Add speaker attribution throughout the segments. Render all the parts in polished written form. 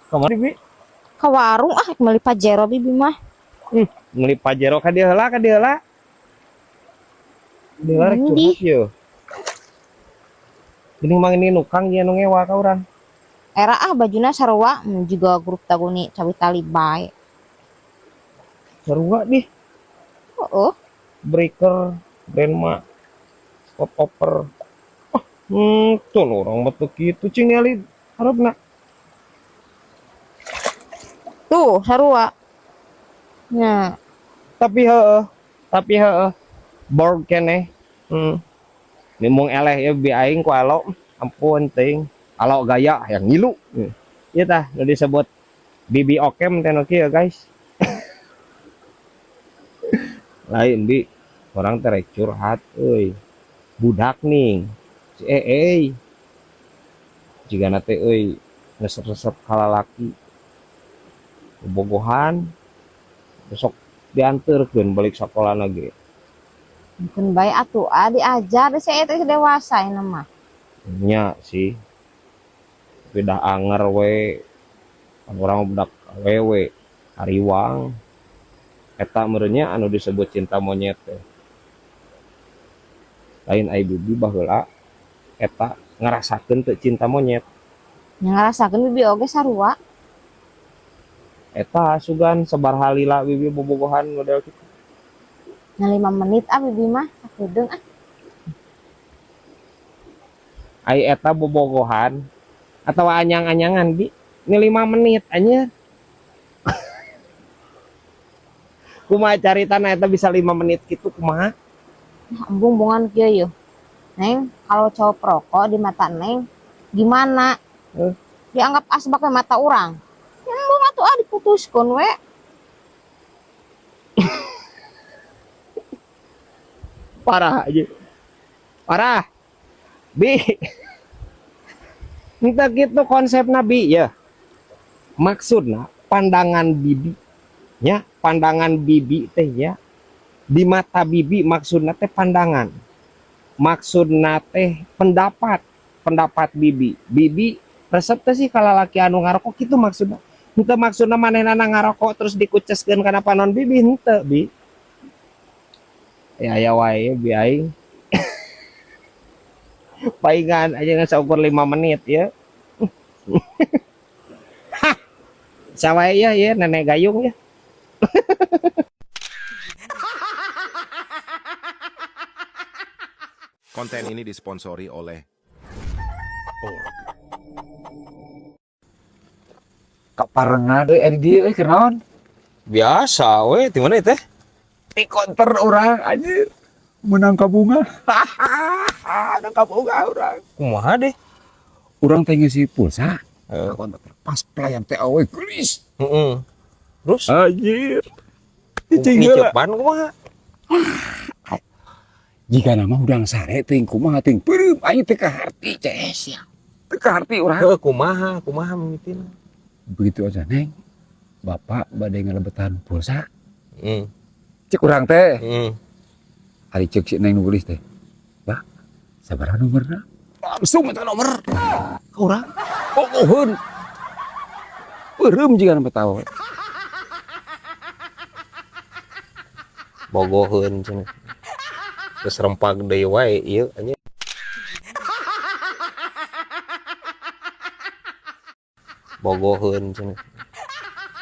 Speaker 1: Kamari, Bi?
Speaker 2: Ke warung ah, meuli Pajero bibi mah.
Speaker 1: Meuli Pajero ka dieu heula, ka dieu heula. Dieu heula rek
Speaker 2: Endi.
Speaker 1: curhat yeuh. Geuning mang ini nukang jeung nu ngewa ka urang.
Speaker 2: Era ah bajuna sarua juga grup taguni cawi tali bae.
Speaker 1: Sarua dih.
Speaker 2: Heeh.
Speaker 1: Breaker, Grandma, Scott Oper. Ah, tuh orang mah teu kitu cing ningali hareupna.
Speaker 2: Tuh sarua. Nya.
Speaker 1: Tapi heeh. Borg keneh. Nimung eleh ya bi aing ku alo, ampun teuing. Alo gaya yang ngilu. Ieu tah nu disebut bibi okem teh nu kieu guys. Lain bi, orang teh rek curhat euy. Budak nih. Si euy. Jigana teh euy resep-resep ka lalaki. Bobogohan besok dianterkeun balik sakolana ge.
Speaker 2: Mungkin bae atuh ah diajar si eta geus dewasa ini mah.
Speaker 1: Nya sih. Tapi dah anger we. Kan urang budak awewe hariwang. Eta meureun nya anu disebut cinta monyet teh. Lain ai bibi baheula eta ngarasakeun teu cinta monyet.
Speaker 2: Nya ngarasakeun bibi oge sarua.
Speaker 1: Eta sugan sabaraha lila bibi bobogohan model kitu.
Speaker 2: Nya 5 menit ah bibi mah sakedeung ah.
Speaker 1: Ai eta bobogohan atawa anyang-anyangan bi ini 5 menit anjir. Kumaha caritana eta bisa 5 menit kitu kumaha?
Speaker 2: Nah, embung-embungan kieu yeuh. Neng, kalau cowok perokok di mata Neng gimana? Dianggap asbak we mata urang. Embung atuh ah diputuskeun we.
Speaker 1: Parah aja. Parah. Bi. Entah gitu konsepna bi ya. Maksudna pandangan bibi nya, pandangan bibi teh ya. Di mata bibi maksudna teh pandangan. Maksudna teh pendapat, pendapat bibi. Bibi resep teh sih kalau laki anu ngarokok kitu maksudna. Henteu maksudna manehna ngarokok terus dikuceskeun kana panon bibi henteu bi. Ya aya wae bi aing. Paingan aja ngan saukur 5 menit ya. Hah. Sawae ya ya nenek gayung ya.
Speaker 3: Konten ini disponsori oleh Borg.
Speaker 4: Kaparengan euy ari dieu euy keur naon?
Speaker 1: Biasa we, di mana teh?
Speaker 4: Di konter urang anjir. Menang ka bunga. Menang ka bunga urang.
Speaker 1: Kumaha deh?
Speaker 4: Urang teh ngisi pulsa. Ka konter pas pelayan teh awe geulis.
Speaker 1: Heeh. Terus?
Speaker 4: Anjir. Cicing heula.
Speaker 1: Ngiceupan kumaha?
Speaker 4: Jika nama hudang sare teuing kumaha teuing peureum aing teh kaharti ces ya. Teu kaharti urang.
Speaker 1: Heuh kumaha, kumaha mimitina?
Speaker 4: Begitu aja Neng. Bapak bade ngalebetan pulsa. Cek urang teh. Ari cek si Neng nu geulis teh. Bah, sabaraha nomorna? Langsung minta nomor. Ka urang. Bogoheun. Peureum jiga nama tahu.
Speaker 1: Bogoheun cenah. Geus rempag deui wae ieu anjing. Bogoheun cenah.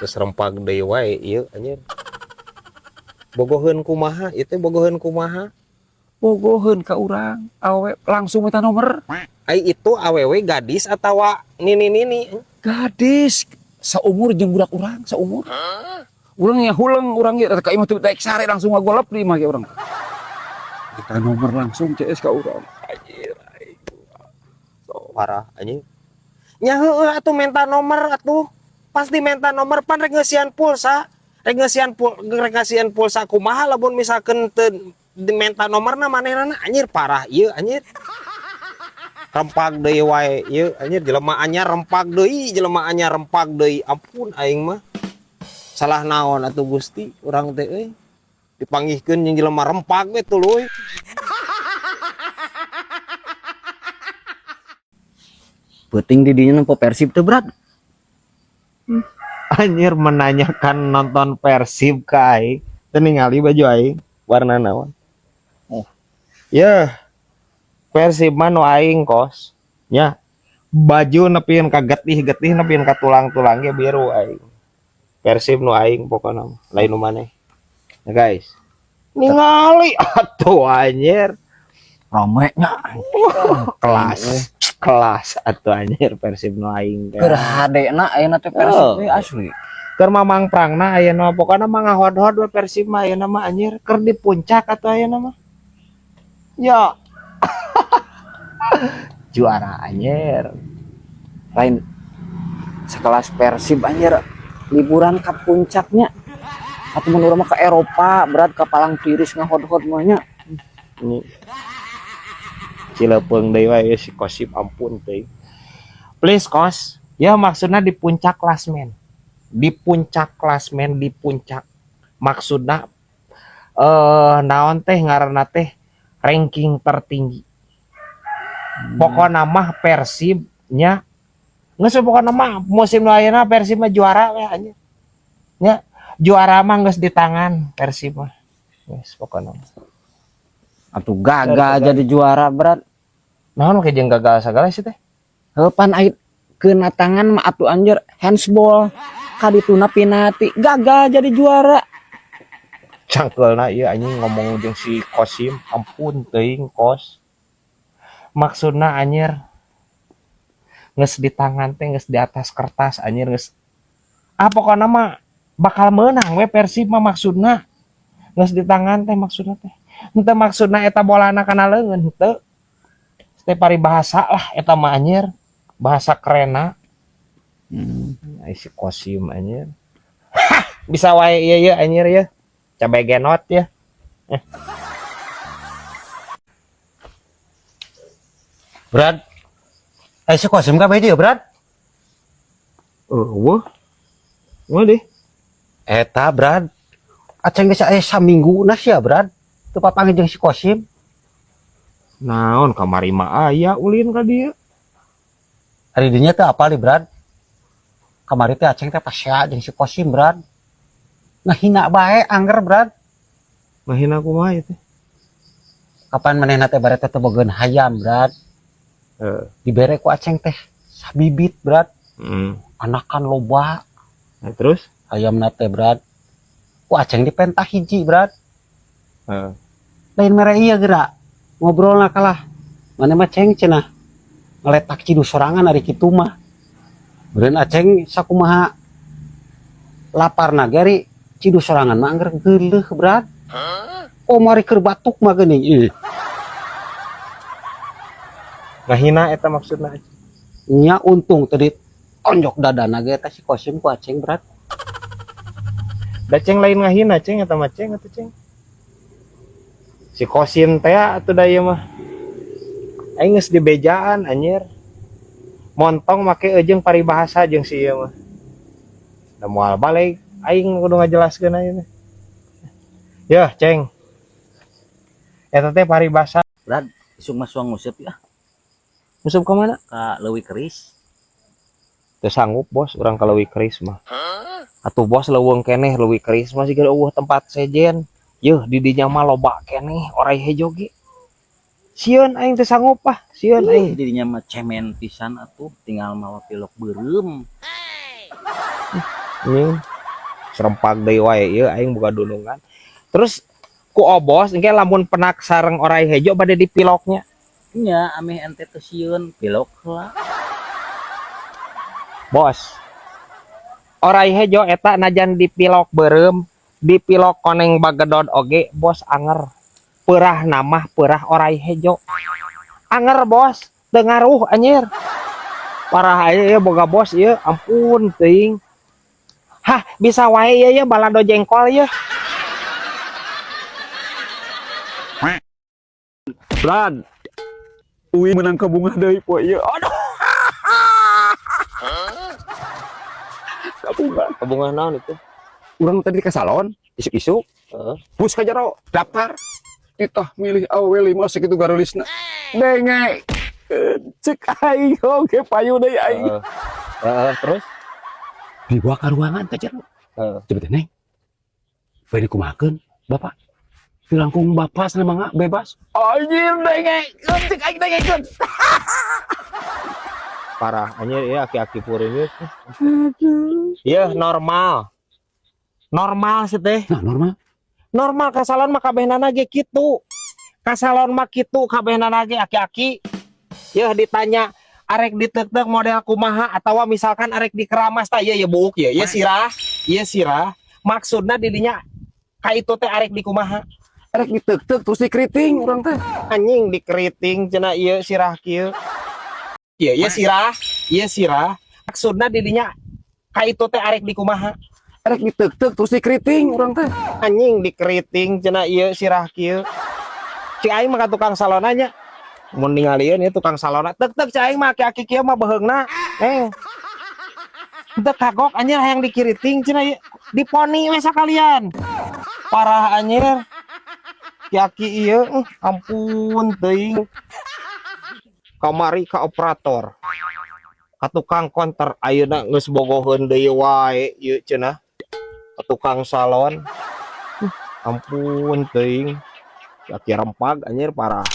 Speaker 1: Geus rempag deui wae ieu anjir. Bogoheun kumaha? Ieu teh bogoheun kumaha?
Speaker 4: Bogoheun ka urang, awewe langsung minta nomor.
Speaker 1: Ai itu awewe gadis atawa nini-nini?
Speaker 4: Gadis, saumur jeung budak urang, saumur.
Speaker 1: Hah?
Speaker 4: Urang nya huleng urang ge ka imah teu daek sare langsung ngagolep di imah ge urang. Minta nomor langsung CS ka urang.
Speaker 1: Anjir aing. So parah anjing. Nya heueuh atuh minta nomor atuh. Pasti minta nomor pan rek ngeusian pulsa. Rek ngeusian rek ngasian pulsa kumaha lamun misalkeun teu minta nomorna manehna anjir parah ieu anjir. Rempag deui wae ieu anjir jelema anyar rempag deui, jelema anyar rempag deui. Ampun aing mah. Salah naon atuh Gusti urang teh euy. Dipanggihkeun jeung jelema rempag we tuluy.
Speaker 5: Peuting di dinya nempo Persib teu berat.
Speaker 1: Anjir, menanyakan nonton Persib ka aing. Teu ningali baju aing warna naon?
Speaker 4: Oh.
Speaker 1: Ya. Persib mah nu aing, Kos. Nya. Baju nepikeun ka getih-getih, nepikeun ka tulang-tulang ge biru aing. Persib nu aing pokona mah, lain nu maneh. Ya guys. Ningali atuh anjir.
Speaker 4: Rame nya.
Speaker 1: Kelas. Kelas atuh anjir Persib nu aing teh.
Speaker 4: Keur hadena ayeuna teh Persib
Speaker 1: Oh.
Speaker 4: we asli.
Speaker 1: Keur mamang prangna ayeuna mah, pokona mah ngahod-hod we Persib mah ayeuna mah anjir, keur di puncak atuh ayeuna mah. Ya. Juara anjir.
Speaker 4: Lain sekelas Persib anjir liburan ke puncaknya. Atau mun urang mah ke Eropa, berat ke Palang Tiris ngahod-hod mah nya.
Speaker 1: Ini Cilepeung deui wae si Kosip, ampun teuing. Please, Kos, ya maksudnya di puncak klasmen. Di puncak klasmen, di puncak. Maksudna naon teh ngaranna teh, ranking tertinggi. Pokokna mah Persib nya geus, pokokna mah musim nu ayeuna Persib mah juara we anjir. Nya juara mah geus di tangan Persib mah. Geus pokokna mah.
Speaker 4: Atuh gagal jadi juara, berat.
Speaker 1: Naon make jeung gagal sagala sih teh?
Speaker 4: Heuh, pan ait kena tangan mah atuh anjir, handsball kadituna penalti, gagal jadi juara.
Speaker 1: Cangkeulna ieu anjing ngomong jeung si Kosim, ampun teuing, Kos. Maksudna anjir geus di tangan teh, geus di atas kertas anjir, geus ah pokokna mah bakal menang we Persib mah. Maksudna geus di tangan teh, maksudna teh henteu maksudna eta bolana kana leungeun, henteu teh, paribahasa lah eta mah anjir, bahasa kerena. Ai si Kosim anjir. Hah, bisa wae ieu ye anjir ya. Cabai genot ya.
Speaker 5: Brad. Eh, si Kosim kabeh dia, Brad.
Speaker 1: Eueuh. Wah deh.
Speaker 5: Eta, Brad. Aceng geus aya saminggu na sia, Brad. Teu papanggih jeung si Kosim.
Speaker 1: Naon, kamari mah aya ulin ka dieu.
Speaker 5: Ari dinya teh apal di, Brad. Kamari teh Aceng teh pasea jeung si Kosim, Brad. Ngahina bae angger, Brad.
Speaker 1: Ngahina kumaha ieu teh?
Speaker 5: Kapan manehna teh bare teh teu bogaeun hayam, Brad.
Speaker 1: Heeh.
Speaker 5: Dibere ku Aceng teh sabibit, Brad. Anakan loba.
Speaker 1: Nah, terus?
Speaker 5: Hayamna teh, Brad. Ku Aceng dipentah hiji, Brad.
Speaker 1: Heeh.
Speaker 5: Lain mere ieu geura. Ngobrolna kalah. Maneh mah, Ceng, cenah. Ngeletak cidu sorangan ari kitu mah. Beureun Aceng sakumaha laparna ge ari cidu sorangan mah angger geuleuh, Brad. Oh, mari keur batuk mah geuning ih.
Speaker 1: Ngahina eta maksudna.
Speaker 5: Nya untung tadi tonjok dadana ge eta si Kosim ku Aceng, Brad.
Speaker 1: Da Ceng lain ngahina, Ceng, eta mah, Ceng, atuh Ceng. Si Kosim teh atuh da ieu mah. Aing geus dibejaan anjir. Montong make eujeung paribahasa jeung si ieu mah. Da moal balik aing kudu ngajelaskeun ayeuna. Yeuh, Ceng. Eta teh paribasa.
Speaker 6: Brad, isuk mah suang nguseup ya.
Speaker 1: Nguseup ka mana?
Speaker 6: Ka Leuwi Keris.
Speaker 1: Teu sanggup, Bos, urang ka Leuwi Keris mah. Atuh Bos, leuweung keneh Leuwi Keris mah siga eueuh tempat sejen. Yeuh, di dinya mah loba keneh orai hejo ge. Sieun aing, teu sanggup ah, sieun aing.
Speaker 6: Di dinya mah cemen pisan atuh, tinggal mawa pilok beureum.
Speaker 1: Ini serempak deui wae ieu aing boga dunungan. Terus ku Obos engke lamun penak sareng orai hejo bade dipiloknya.
Speaker 6: Nya ameh ente teu sieun, pilok heula.
Speaker 1: Bos. Orai hejo eta najan dipilok beureum, dipilok koneng bagedod oge, Bos, anger. Peurah namah peurah orai hejo. Anger, Bos, teu ngaruh anjir. Parah aya ieu boga bos ieu, ampun teuing. Hah, bisa wae ieu ye balado jengkol ieu.
Speaker 4: Brad. Uwi menang kabunga deui poe ieu. Aduh. Kabunga.
Speaker 1: Kabunga naon itu?
Speaker 4: Urang tadi ke salon, isuk-isuk.
Speaker 1: Heeh.
Speaker 4: Bus ka jero, daftar. Titah milih awewe lima sakitu garulisna. Denge. Cek aing oge payu deui aing.
Speaker 1: Heeh. Heeh, terus?
Speaker 4: Dibawa ke ruangan ka jero.
Speaker 1: Heeh.
Speaker 4: Coba teh, Neng. Bade kumahakeun, Bapak? Teu langkung Bapak sana mangga bebas. Anjir, dengekeun cek aing, dengekeun.
Speaker 1: Parah anjir ya aki-aki puring ieu. Iya, normal. Normal sih teh.
Speaker 4: Nah, normal.
Speaker 1: Normal ka salon mah kabehnana ge kitu. Ka salon mah kitu kabehnana ge aki-aki. Ya ditanya arek diteuk model kumaha atau misalkan arek dikeramas tah, ieu ya buuk ya, ieu sirah, ieu sirah. Maksudna didinya ka itu teh arek dikumaha?
Speaker 4: Rek diteuk-teuk terus dikeriting urang teh.
Speaker 1: Anjing, dikeriting cenah ieu sirah kieu. Ieu ieu sirah, ieu sirah. Maksudna didinya ka itu teh arek dikumaha?
Speaker 4: Rek diteuk-teuk terus dikeriting urang teh.
Speaker 1: Anjing, dikeriting cenah ieu sirah kieu. Cik aing mah ka tukang salon nya. Mun ningalieun ieu tukang salon tek tek, cik aing mah aki-aki kieu mah beheungna. Eh. Teu kagok anjir hayang dikiriting cenah ieu. Diponi we sakalian. Parah anjir. Aki ieu ampun teuing. Kamari ka operator. Ka tukang konter, ayeuna geus bogoheun deui wae ieu cenah. Ka tukang salon. Ampun teuing. Aki rempag anjir, parah.